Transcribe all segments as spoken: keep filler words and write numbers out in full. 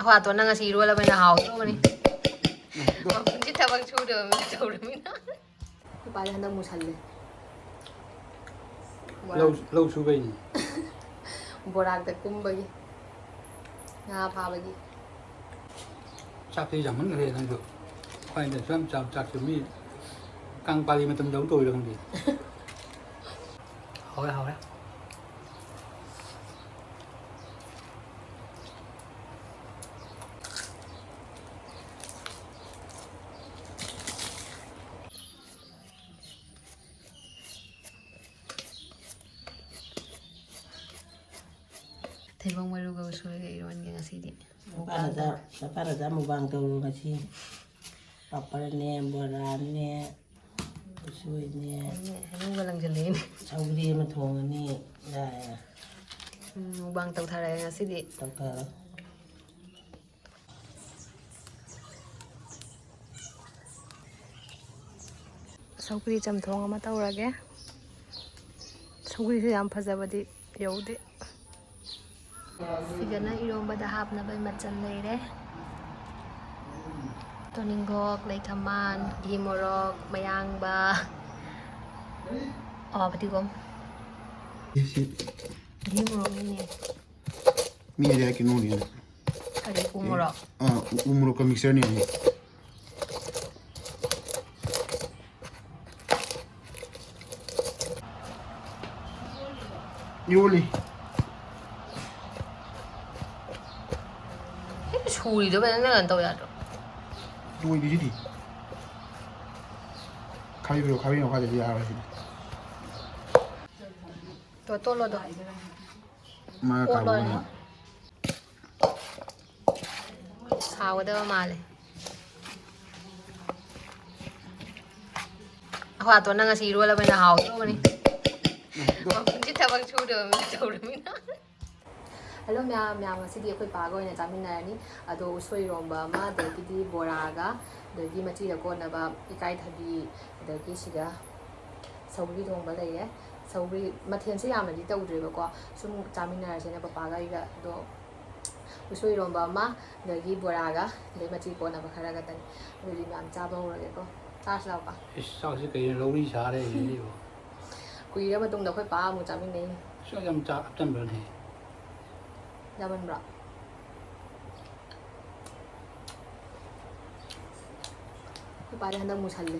ꯍꯣꯏ, ꯑꯇꯣꯟꯅ ꯉꯁꯤ ꯏꯔꯣꯜꯂꯕꯅꯤꯅ ꯍꯥꯎꯗꯧꯕꯅꯤ꯫ ꯃꯄꯨꯟꯁꯤ ꯊꯕꯛ ꯁꯨꯗꯕ ꯃꯤ ꯇꯧꯔꯃꯤꯅ꯫ ꯅꯨꯄꯥꯁꯦ ꯍꯟꯗꯛ ꯃꯨꯁꯜꯂꯦ꯫ ꯂꯧ, ꯂꯧ ꯁꯨꯕꯩꯅꯤ꯫ ꯕꯣꯔꯥꯛꯇ ꯀꯨꯝꯕꯒꯤ, ꯉꯥ ꯐꯥꯕꯒꯤ꯫ ꯆꯥꯛꯇꯤ ꯌꯥꯝꯃꯟꯈ꯭ꯔꯦ ꯅꯪꯁꯨ꯫ ꯈ꯭ꯋꯥꯏꯗ ꯑꯁꯨꯛ ꯌꯥꯝ ꯆꯥꯕ ꯆꯥꯛꯁꯦ ꯃꯤ ꯀꯥꯡ ꯄꯥꯂꯤ ꯃꯇꯝꯗ ꯑꯃꯨꯛ ꯇꯧꯔꯤꯔ ꯈꯪꯗꯦ꯫ ꯍꯥꯎꯔꯦ, ꯍꯥꯎꯔꯦ꯫ ꯊꯩꯕꯣꯡ ꯃꯔꯨꯒ ꯎꯁꯣꯏꯒ ꯏꯔꯣꯟꯒꯦ ꯉꯁꯤꯗꯤ꯫ ꯅꯄꯥꯅ ꯆꯥ-, ꯅꯄꯥꯅ ꯆꯥ ꯃꯨꯛꯕꯥꯡ ꯇꯧꯔꯣ ꯉꯁꯤ꯫ ꯄꯥꯄꯔꯅꯦ, ꯕꯣꯔꯥꯅꯦ, ꯎꯁꯣꯏꯅꯦ꯫ ꯍꯩꯅꯧ-, ꯍꯩꯅꯧꯒ ꯂꯪꯁꯤꯜꯂꯛꯑꯦꯅꯦ꯫ ꯁꯧꯒ꯭ꯔꯤ ꯑꯃ ꯊꯣꯡꯉꯅꯤ꯫ ꯌꯥꯔꯦ꯫ ꯎꯝ, ꯃꯨꯛꯕꯥꯡ ꯇꯧꯊꯔꯒꯦ ꯉꯁꯤꯗꯤ꯫ ꯇꯧꯊꯔꯣ꯫ ꯁꯧꯒ꯭ꯔꯤ ꯆꯝꯊꯣꯡ ꯑꯃ ꯇꯧꯔꯒꯦ꯫ ꯁꯧꯒ꯭ꯔꯤꯁꯨ ꯌꯥꯝ ꯐꯖꯕꯗꯤ ꯌꯧꯗꯦ꯫ ꯁꯤꯒꯅ ꯏꯔꯣꯝꯕꯗ ꯍꯥꯞꯅꯕ ꯃꯆꯜ ꯂꯩꯔꯦ꯫ ꯇꯣꯅꯤꯡꯈꯣꯛ, ꯂꯩ ꯈꯥꯃꯦꯟ, ꯘꯤ ꯃꯣꯔꯣꯛ, ꯃꯌꯥꯡꯕ, ꯑꯣ, ꯐꯗꯤꯒꯣꯝ꯫ ꯁꯤ ꯘꯤ ꯃꯣꯔꯣꯛꯅꯤꯅꯦ꯫ ꯃꯤꯗꯤ ꯍꯥꯏ ꯀꯩꯅꯣꯅꯤꯅ꯫ ꯀꯔꯤ, ꯎ ꯃꯣꯔꯣꯛ? ꯑꯥ, ꯎ, ꯎ ꯃꯣꯔꯣꯛꯀ ꯃꯤꯛꯁꯆꯔꯅꯤ ꯍꯥꯏ꯫ ꯏꯔꯣꯜꯂꯤ꯫ ꯑꯦ, ꯁꯨꯔꯤꯗꯣ ꯐꯖꯅ ꯀꯩꯅꯣ ꯇꯧ ꯌꯥꯗ꯭ꯔꯣ? ꯂꯣꯏꯕꯤꯁꯤꯗꯤ꯫ ꯈꯥꯏꯕꯤꯔꯣ, ꯈꯥꯏꯕꯤꯔꯣ, ꯈꯥꯏꯗꯗꯤ ꯌꯥꯔꯣꯏ ꯁꯤꯗꯤ꯫ ꯇꯣ-, ꯇꯣꯠꯂꯣ ꯑꯗꯣ꯫ ꯃꯥ ꯀꯣꯠꯂꯣ ꯀꯥꯡꯕꯨ ꯑꯗꯣ꯫ ꯑꯃ꯫ ꯍꯥꯎꯒꯗꯕ ꯃꯥꯜꯂꯦ꯫ ꯑꯩꯈꯣꯏ ꯑꯇꯣꯟꯅ ꯉꯁꯤ ꯏꯔꯣꯜꯂꯕꯅꯤꯅ ꯍꯥꯎꯗꯧꯕꯅꯤ꯫ ꯎꯝ꯫ ꯃꯄꯨꯟꯁꯤ ꯊꯕꯛ ꯁꯨꯗꯕ ꯃꯤ ꯇꯧꯔꯃꯤꯅ꯫ ꯍꯜꯂꯣ ꯃꯌꯥꯝ, ꯃꯌꯥꯝ ꯉꯁꯤꯗꯤ ꯑꯩꯈꯣꯏ ꯄꯥꯒ ꯑꯣꯏꯅ ꯆꯥꯃꯤꯟꯅꯔꯅꯤ꯫ ꯑꯗꯣ ꯎꯁꯣꯏ ꯏꯔꯣꯝꯕ ꯑꯃ, ꯑꯗꯒꯤꯗꯤ ꯕꯣꯔꯥꯒ, ꯑꯗꯒꯤ ꯃꯆꯤꯗ ꯀꯣꯠꯅꯕ ꯏꯀꯥꯏꯊꯕꯤ, ꯑꯗꯒꯤ ꯁꯤꯗ ꯁꯧꯒ꯭ꯔꯤ ꯊꯣꯡꯕ ꯂꯩꯔꯦ꯫ ꯁꯧꯒ꯭ꯔꯤ ꯃꯊꯦꯜꯁꯦ ꯌꯥꯝꯅꯗꯤ ꯇꯧꯗ꯭ꯔꯦꯕꯀꯣ, ꯁꯨꯝ ꯆꯥꯃꯤꯟꯅꯔꯁꯦꯅ ꯄꯄꯥꯒ ꯑꯩꯒ꯫ ꯑꯗꯣ ꯎꯁꯣꯏ ꯏꯔꯣꯝꯕ ꯑꯃ, ꯑꯗꯒꯤ ꯕꯣꯔꯥꯒ, ꯑꯗꯩ ꯃꯆꯤ ꯀꯣꯟꯅꯕ ꯈꯔꯒꯇꯅꯤ꯫ ꯑꯗꯨꯗꯤ ꯃꯌꯥꯝ ꯆꯥꯕ ꯍꯧꯔꯒꯦꯀꯣ꯫ ꯆꯥꯔꯁꯤ ꯂꯥꯛꯄ꯫ ꯏꯁ, ꯆꯥꯛꯁꯤ ꯀꯩꯅꯣ ꯂꯧꯔꯤ ꯁꯥꯔꯦ ꯁꯤꯕꯣ꯫ ꯀꯨꯏꯔ ꯃꯇꯨꯡꯗ ꯑꯩꯈꯣꯏ ꯄꯥ ꯑꯃꯨꯛ ꯆꯥꯃꯤꯟꯅꯩ꯫ ꯁꯤ ꯌꯥꯝ ꯆꯥ ꯑꯆꯝꯕꯅꯦ꯫ ꯌꯥꯝꯃꯟꯕ꯭ꯔꯣ? ꯑꯩꯈꯣꯏ ꯄꯥꯗꯤ ꯍꯟꯗꯛ ꯃꯨꯁꯜꯂꯦ꯫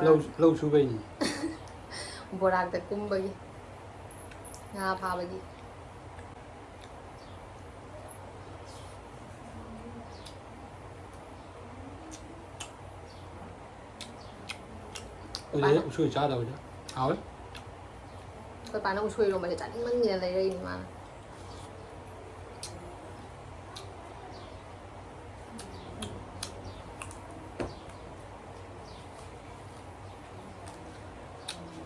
ꯂꯧ ꯂꯧ ꯁꯨꯕꯩꯅꯤ꯫ ꯕꯣꯔꯥꯛꯇ ꯀꯨꯝꯕꯒꯤ, ꯉꯥ ꯐꯥꯕꯒꯤ꯫ ꯀꯨꯏꯔꯦ ꯎꯁꯣꯏ ꯆꯥꯗꯕꯁꯦ꯫ ꯍꯥꯎꯋꯦ꯫ ꯑꯩꯈꯣꯏ ꯄꯥꯅ ꯎꯁꯣꯏ ꯏꯔꯣꯝꯕꯁꯦ ꯆꯥꯅꯤꯡꯃꯟꯒꯤꯗꯅ ꯂꯩꯔꯛꯏꯅꯤ ꯃꯥꯅ꯫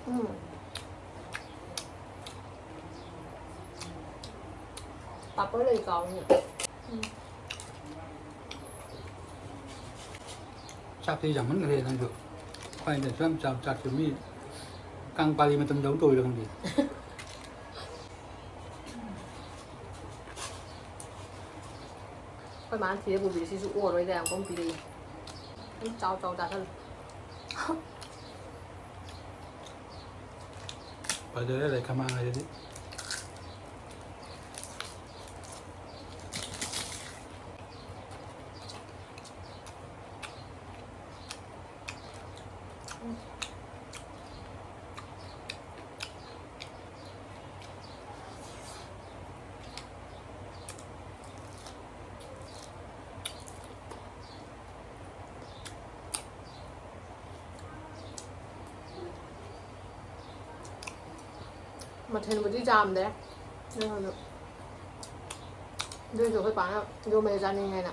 ꯎꯝ꯫ ꯄꯥꯄꯔ ꯂꯩ ꯀꯥꯎꯅꯤ꯫ ꯆꯥꯛꯇꯤ ꯌꯥꯝꯃꯟꯈ꯭ꯔꯦ ꯅꯪꯁꯨ꯫ ꯑꯩꯈꯣꯏꯅ ꯁꯨꯝ ꯆꯥꯛ ꯆꯥꯛꯁꯦ ꯃꯤ ꯀꯥꯡ ꯄꯥꯂꯤ ꯃꯇꯝꯗꯧ ꯇꯧꯔꯤꯔ ꯈꯪꯗꯦ꯫ ꯑꯩꯈꯣꯏ ꯃꯥꯅ ꯊꯤꯔ ꯄꯨꯕꯤꯔꯦ, ꯁꯤꯁꯨ ꯑꯣꯔꯣꯏꯗ ꯌꯥꯝ ꯀꯨꯝ ꯄꯤꯔꯛꯏ꯫ ꯑꯗꯨꯝ ꯆꯥꯎ ꯆꯥꯎ ꯆꯥꯁꯜꯂꯨ꯫ ꯐꯖꯔꯦ ꯂꯩꯈꯥꯝ ꯍꯥꯏꯔꯗꯤ꯫ ꯃꯊꯦꯜꯕꯨꯗꯤ ꯌꯥꯝꯗꯦ, ꯑꯗꯨ ꯑꯗꯨꯏꯁꯨ ꯑꯩꯈꯣꯏ ꯄꯥꯅ ꯏꯔꯣꯝꯕꯁꯦ ꯆꯥꯅꯤꯡꯉꯦꯅ꯫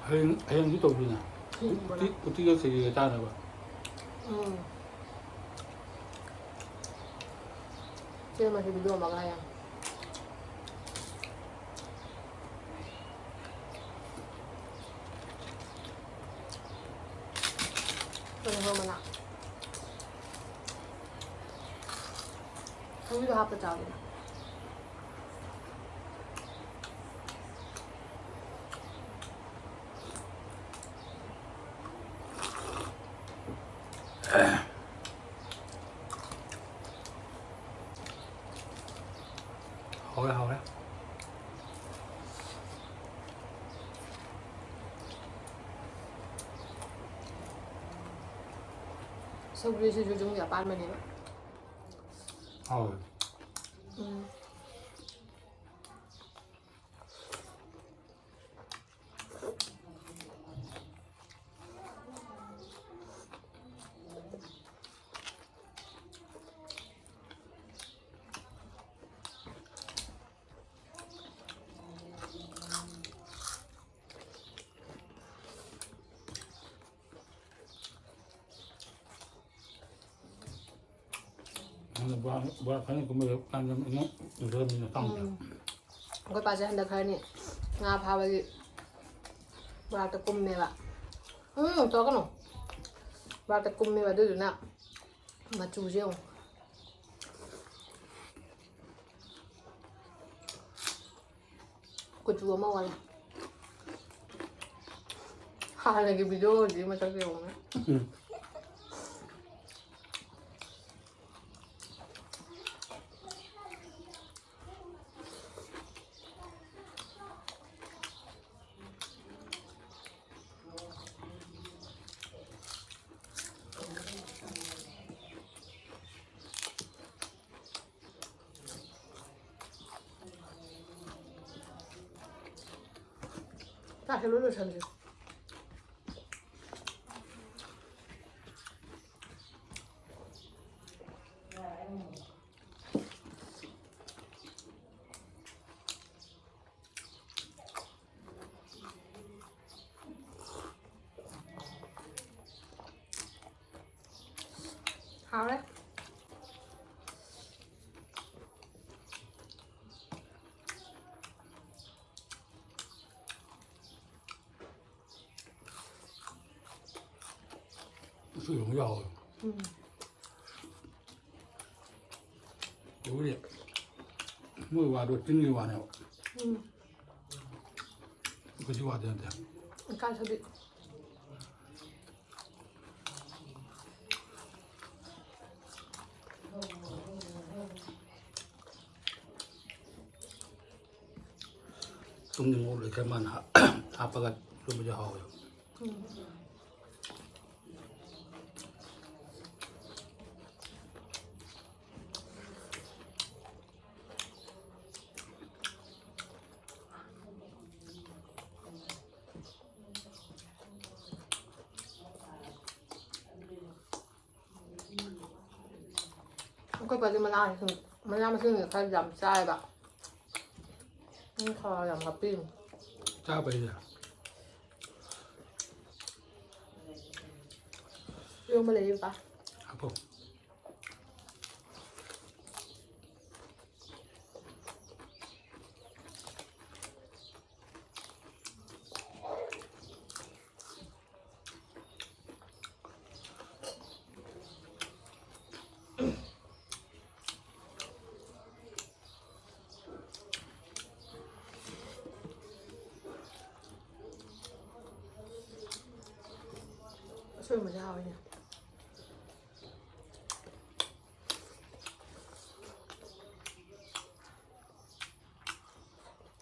ꯍꯌꯦꯡ ꯍꯌꯦꯡꯗꯤ ꯇꯧꯗꯣꯏꯅꯦ꯫ ꯎꯇꯤ ꯎꯇꯤꯒ ꯀꯩꯀꯩꯒ ꯆꯥꯅꯕ꯫ ꯎꯝ꯫ ꯁꯦꯝꯃꯁꯤ video ꯑꯃꯒ ꯍꯌꯦꯡ꯫ ꯃꯅꯥ꯫ ꯁꯧꯒ꯭ꯔꯤꯗꯣ ꯍꯥꯞꯄ ꯆꯥꯕꯅ꯫ ꯍꯥꯎꯔꯦ, ꯍꯥꯎꯔꯦ꯫ ꯁꯧꯒ꯭ꯔꯤꯁꯤꯁꯨ ꯌꯨꯝꯒꯤ ꯑꯄꯥꯟꯕꯅꯦꯕ꯫ ꯍꯥꯎꯋꯦ꯫ ꯎꯝ꯫ ꯍꯟꯗꯛ ꯕꯣꯔꯥ, ꯕꯣꯔꯥ ꯈꯔꯅꯤ ꯀꯨꯝꯕ ꯀꯥꯟꯗ ꯑꯃꯨꯛ ꯎꯗ꯭ꯔꯕꯅꯤꯅ ꯈꯪꯗ꯭ꯔꯦ꯫ ꯎꯝ꯫ ꯑꯩꯈꯣꯏ ꯄꯥꯁꯦ ꯍꯟꯗꯛ ꯈꯔꯅꯤ ꯉꯥ ꯐꯥꯕꯒꯤ ꯕꯣꯔꯥꯛꯇ ꯀꯨꯝꯃꯦꯕ꯫ ꯎꯝ, ꯇꯧꯔꯛꯀꯅꯨ꯫ ꯕꯣꯔꯥꯛꯇ ꯀꯨꯝꯃꯦꯕ, ꯑꯗꯨꯗꯨꯅ ꯃꯆꯨꯁꯦ ꯌꯦꯡꯉꯨ꯫ ꯀꯨꯆꯨ ꯑꯃ ꯑꯣꯜꯂꯦ꯫ ꯍꯥꯟꯅꯒꯤ video ꯍꯧꯖꯤꯛ ꯃꯁꯛꯁꯦ ꯌꯦꯡꯉꯨꯅꯦ꯫ ꯎꯝ꯫ ꯆꯥꯛꯁꯦ ꯂꯣꯏ ꯂꯣꯏꯁꯟꯁꯦ꯫ ꯍꯥꯎꯔꯦ꯫ ꯁꯨ ꯑꯗꯨꯝ ꯌꯥꯎꯋꯦ꯫ ꯎꯝ꯫ ꯑꯗꯨꯕꯨꯗꯤ ꯃꯣꯏ ꯋꯥꯗꯣ ꯆꯤꯡꯒꯤ ꯋꯥꯅꯦꯕ꯫ ꯎꯝ꯫ ꯑꯩꯈꯣꯏ ꯁꯤ ꯋꯥꯗꯤ ꯅꯠꯇꯦ꯫ ꯏꯀꯥꯏ ꯊꯕꯤ꯫ ꯇꯨꯝꯗꯤ ꯃꯣꯔꯣꯛ ꯂꯩꯇ꯭ꯔꯦ ꯃꯥꯅ ꯍꯥꯞꯄꯒ ꯆꯨꯕꯁꯦ ꯍꯥꯎꯋꯦꯕ꯫ ꯎꯝ꯫ ꯑꯩꯈꯣꯏ ꯄꯥꯗꯤ ꯃꯅꯥ ꯃꯁꯤꯡ, ꯃꯅꯥ ꯃꯁꯤꯡꯁꯦ ꯈꯔ ꯌꯥꯝ ꯆꯥꯏꯌꯦꯕ꯫ ꯎꯝ, ꯈꯔ ꯌꯥꯝ ꯍꯥꯞꯄꯤꯅꯦ꯫ ꯆꯥꯕꯩꯅꯦ꯫ ꯏꯔꯣꯝꯕ ꯂꯩꯔꯤꯕ? ꯍꯥꯞꯄꯣ꯫ ꯑꯁꯣꯏꯕꯁꯦ ꯍꯥꯎꯋꯤꯅꯦ꯫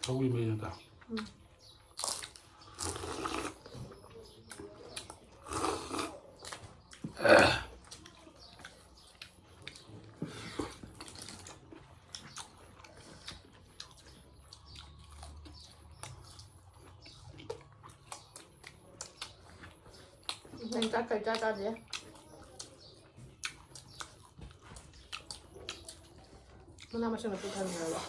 ꯁꯧꯒ꯭ꯔꯤ ꯃꯍꯤ ꯅꯠꯇ꯭ꯔꯥ? ꯎꯝ꯫ ꯅꯪ ꯆꯥꯛ ꯀꯩ ꯆꯥ ꯆꯥꯗꯦ? ꯃꯅꯥ ꯃꯁꯤꯡ ꯑꯝꯇ ꯊꯝꯃꯤꯔꯕ?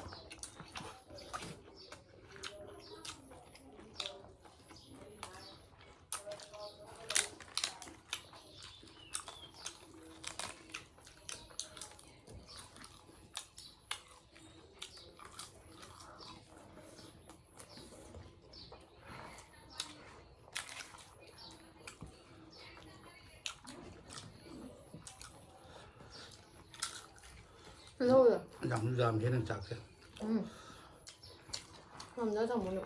ꯂꯧꯔꯦ꯫ ꯌꯥꯝꯁꯨ ꯌꯥꯝꯗꯦ ꯅꯪ ꯆꯥꯛꯁꯦ꯫ ꯎꯝ꯫ ꯉꯝꯗ ꯊꯝꯃꯨꯅꯦ꯫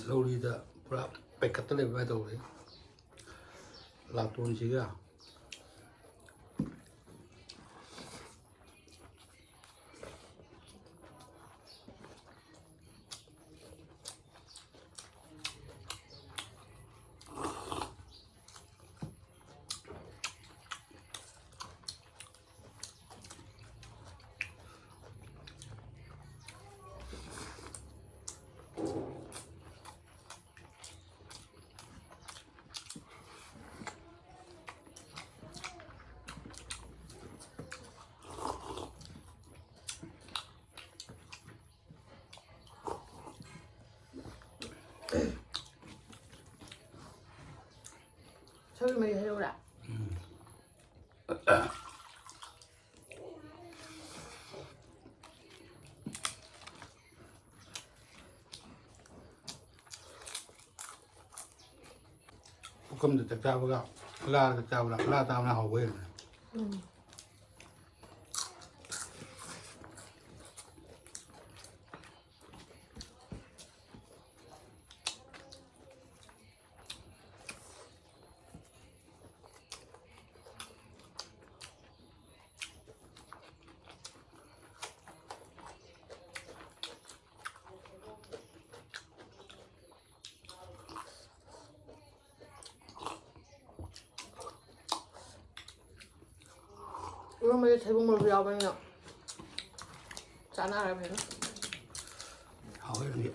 ꯂꯧꯔꯤꯗ ꯄꯨꯔꯥ ꯄꯩꯈꯠꯇ ꯂꯩꯕ ꯀꯥꯏ ꯇꯧꯔꯦ꯫ ꯂꯥꯇꯣꯟꯁꯤꯒ꯫ ꯁꯧꯒ꯭ꯔꯤ ꯃꯍꯤ ꯍꯩꯔꯛꯎꯔꯥ? ꯄꯨꯈꯝꯗ ꯆꯥꯛ ꯆꯥꯕꯒ ꯂꯥꯗ ꯆꯥꯛ ꯆꯥꯕꯅ, ꯂꯥ ꯆꯥꯕꯅ ꯍꯥꯎꯕ ꯍꯦꯜꯂꯦ꯫ ꯎꯝ꯫ ꯏꯔꯣꯟꯕꯁꯦ ꯊꯩꯕꯣꯡ ꯃꯔꯨ ꯌꯥꯎꯕꯅꯤꯅ ꯆꯥꯅꯔꯦ ꯐꯖꯅ꯫ ꯍꯥꯎꯋꯦ ꯅꯪꯗꯤ꯫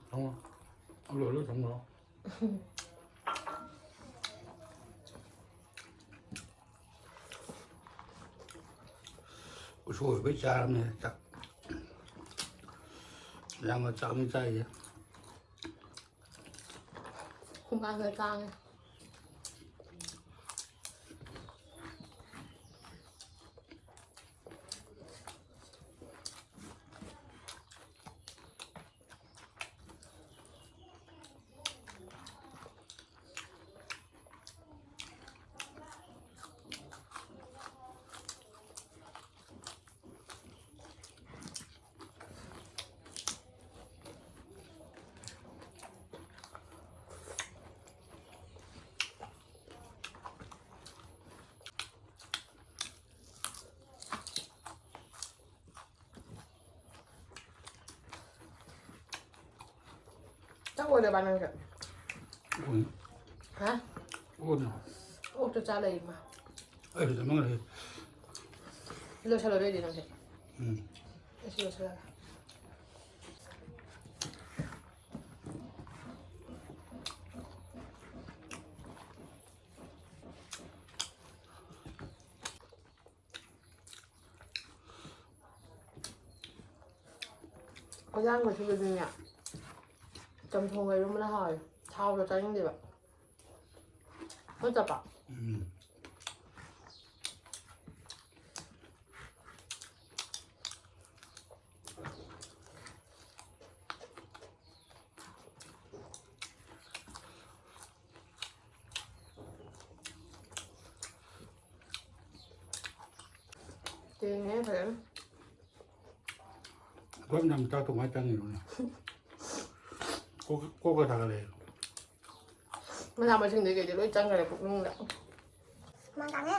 ꯊꯝꯃꯣ꯫ ꯂꯣꯏꯔꯒ ꯊꯝꯃꯣ꯫ ꯎꯁꯣꯏ ꯑꯣꯏꯕꯩ ꯆꯥꯔꯕꯅꯦ ꯆꯥꯛ꯫ ꯌꯥꯝꯅ ꯆꯥꯛꯅꯤ ꯆꯥꯏꯁꯦ꯫ ꯈꯣꯡꯀꯥꯡꯗ ꯇꯥꯡꯉꯦ꯫ ꯑꯣꯏꯔꯕ ꯅꯪꯁꯦ? ꯎꯝ꯫ ꯍꯥ? ꯑꯣꯏꯅ꯫ ꯑꯣꯛꯇꯣ ꯆꯥ ꯂꯩ ꯏꯃꯥ꯫ ꯑꯩꯁꯨ ꯆꯥꯃꯟꯈ꯭ꯔꯦ꯫ ꯂꯣꯏꯁꯜꯂꯣ ꯑꯗꯨꯑꯣꯏꯗꯤ ꯅꯪꯁꯦ꯫ ꯎꯝ꯫ ꯑꯩꯁꯨ ꯂꯣꯏꯁꯜꯂꯒꯦ꯫ ꯍꯣꯏꯖꯥꯡ ꯃꯆꯨꯗꯗꯤꯅꯦ, ꯆꯝꯊꯣꯡꯒ ꯏꯔꯣꯝꯕꯅ ꯍꯥꯎꯋꯦ꯫ ꯊꯥꯎꯗꯣ ꯆꯥꯅꯤꯡꯗꯦꯕ꯫ ꯅꯠꯇ꯭ꯔꯄ? ꯎꯝ꯫ ꯇꯦꯡꯉꯦ ꯐꯖꯅ꯫ ꯑꯩꯈꯣꯏ ꯃꯌꯥꯝ ꯆꯥꯛ ꯊꯣꯡꯉꯥꯏ ꯆꯪꯉꯤꯔꯣꯅꯦ? ꯀꯣꯛ-, ꯀꯣꯛꯀ ꯁꯥꯒꯠꯂꯛꯑꯦ꯫ ꯃꯅꯥ ꯃꯁꯤꯡꯗꯩ ꯀꯩꯗꯩ ꯂꯣꯏ ꯆꯪꯈ꯭ꯔꯦ ꯄꯨꯛꯅꯨꯡꯗ꯫ ꯃꯥ ꯀꯥꯡꯉꯦ꯫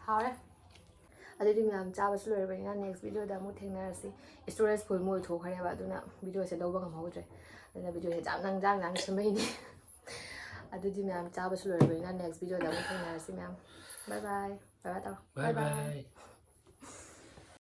ꯍꯥꯎꯔꯦ꯫ ꯑꯗꯨꯗꯤ ꯃꯌꯥꯝ ꯆꯥꯕꯁꯨ ꯂꯣꯏꯔꯕꯅꯤꯅ next video ꯗ ꯑꯃꯨꯛ ꯊꯦꯡꯅꯔꯁꯤ꯫ Storage full ꯃꯣꯏ ꯊꯣꯛꯈ꯭ꯔꯦꯕ, ꯑꯗꯨꯅ video ꯁꯦ ꯂꯧꯕ ꯉꯝꯍꯧꯗ꯭ꯔꯦ꯫ ꯑꯗꯨꯅ video ꯁꯦ ꯖꯥꯡ ꯖꯥꯡ ꯖꯥꯡ ꯖꯥꯡ ꯁꯦꯝꯃꯛꯏꯅꯦ꯫ ꯑꯗꯨꯗꯤ ꯃꯌꯥꯝ ꯆꯥꯕꯁꯨ ꯂꯣꯏꯔꯕꯅꯤꯅ next video ꯗ ꯑꯃꯨꯛ ꯊꯦꯡꯅꯔꯁꯤ ꯃꯌꯥꯝ꯫ Bye bye꯫ Bye bye ꯇꯧꯔꯣ꯫ Bye bye꯫